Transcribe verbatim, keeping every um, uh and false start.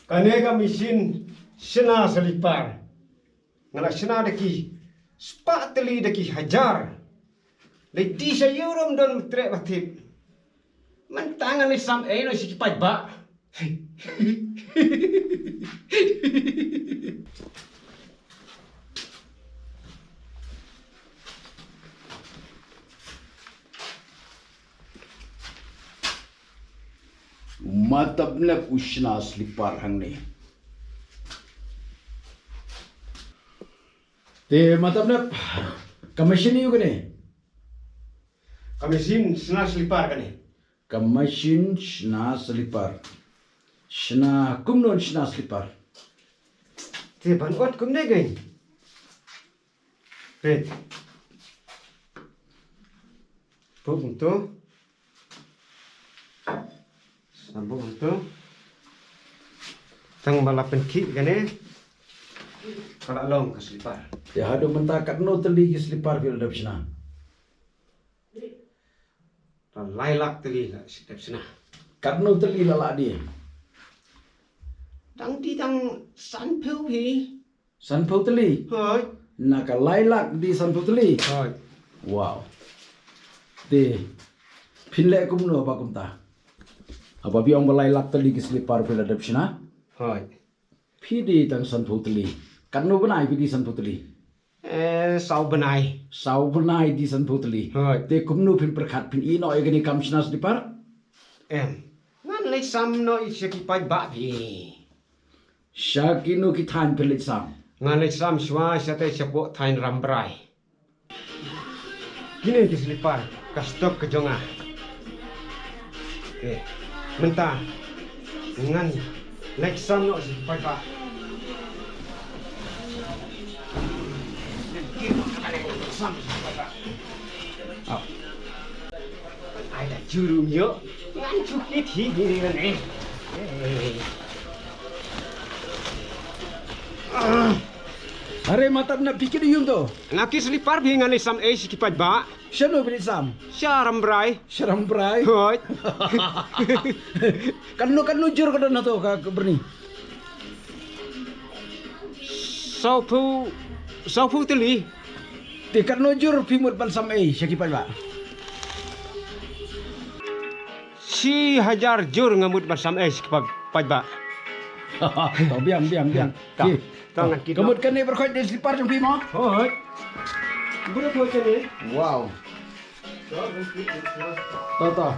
Kane ka machine shna slipar. Nga la shna da ki spah tylli da ki hajar. Lei di sha ïurum don mtrek ba tip. Mynta nga lei sam ei no shi ki paidbah. U Matabnep u shna slipar hangne. Te Matabnep, ka machine ïu kane? Ka machine shna slipar kane. Ka machine shna slipar. Shna kumno shna slipar? Te ban ot kumne kane. Peit. Puk ntu. Sabuk ntu. Tang ba la pynkhih kane. Ka la long ka slipar. Te haduh mynta katno tylli ki slipar phi la dep shna? Tang lai lak tylli la dep shna. Katno tylli la lah die? Tang die tang sanphew hi. Sanphew tylli? Hooid. Na ka lai lak die sanphew tylli? Hooid. Wow. Te phin leh kumno ba kumta? Haba phi ong ba lai lak tylli ki slipar phi la dep shna? Hooid. Phi die tang sanphew tylli. Katno bnai phi die sanphew tylli? Eh, saw bnai. Saw bnai die sanphew tylli. Hooid. Te kumno phin pyrkhat phin ïeh noh ïa kane kam shna slipar? Em. Ngan leit sam noh ïa ki paidbah phi. Sha kino ki thaiñ phi leit sam? Ngan leit sam shuwa shatei shapoh thaiñ Rambrai. Kine ki slipar ka stok ka jong nga. Te mynta ngan leit sam noh sha ki paidbah. Sam sha ki paidbah. Au. Ai da jur um ïoh. Ngan shu kit hi hi hi ngan eh. Eh. Are Matabnep, phi kit ïa u to? Nga kit slipar phi, ngan leit sam ei sha ki paidbah. Shano phi leit sam? Sha Rambrai. Sha Rambrai? Hooid. Katno katno jur ka don hato ka, ka byrni? Sawphew, sawphew tylli. Te katno jur phi mut ban sam ei sha ki paidbah? Shi hajar jur nga mut ban sam ei sha ki pa-, paidbah. To biang, biang, biang. Ka. Ki. To ngan kit. Ka mut kane baroh khoit dei slipar jong phi mo? Hooid. Baroh khoit kane. Wow. To, to,